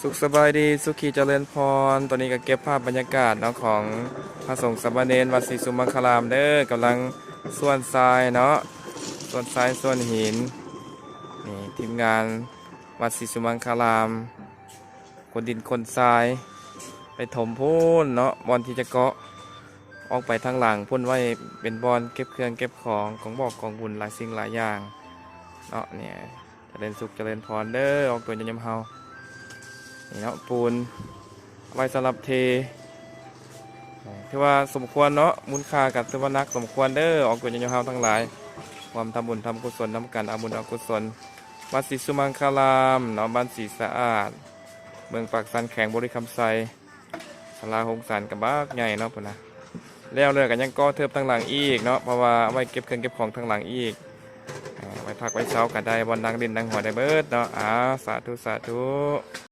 ສຸກສະບາຍດີ ສຸຂີຈະເລີນພອນ. ຕອນນີ້ກໍເກັບພາບບັນຍາກາດເນາະ ຂອງພະສົງສາມະເນນວັດສີສຸມັງຄາລາມເດີ ກຳລັງສ້ວນຊາຍເນາະ ສ້ວນຊາຍ ສ້ວນຫີນ. ນີ້ທີມງານວັດສີສຸມັງຄາລາມ ຂົນດິນຂົນຊາຍ ໄປຖົມພຸ້ນເນາະ ບ່ອນທີ່ຈະເກາະອອກໄປທາງຫຼັງພຸ້ນ ໄວ້ເປັນບ່ອນເກັບເຄື່ອງເກັບຂອງ ຂອງບອກຂອງບຸນ ຫຼາຍສິ່ງຫຼາຍຢ່າງເນາະ. ນີ້ ຈະເລີນສຸກຈະເລີນພອນເດີ ອອກຕົວຍາມເຮົາ. ນີ້ເນາະ ປູນໄວ້ສຳລັບເທ ຖືວ່າສົມຄວນເນາະ ມູນຄ່າກໍຖືວ່າໜັກສົມຄວນເດີ ອອກຕົວຍາມເຮົາທັງຫຼາຍ ຮ່ວມທຳບຸນທຳກຸສົນນຳກັນ ເອົາບຸນເອົາກຸສົນ. ວັດສີສຸມັງຄາລາມເນາະ ບ້ານສີສະອາດ ເມືອງປາກຊັນ ແຂວງບໍລິຄຳໄຊ. ສາລາໂຮງສານກໍບັກໃຫຍ່ເນາະພຸ້ນນະ. ແລ້ວເລີຍກໍຍັງກໍ່ເທີບທາງຫຼັງອີກເນາະ ເພາະວ່າໄວ້ເກັບເຄື່ອງເກັບຂອງທາງຫຼັງອີກ ໄວ້ພັກໄວ້ເຊົາກໍໄດ້ ບ່ອນນັ່ງຫຼິ້ນນັ່ງຫົວໄດ້ເບິດເນາະ. ອາ ສາທຸ ສາທຸ.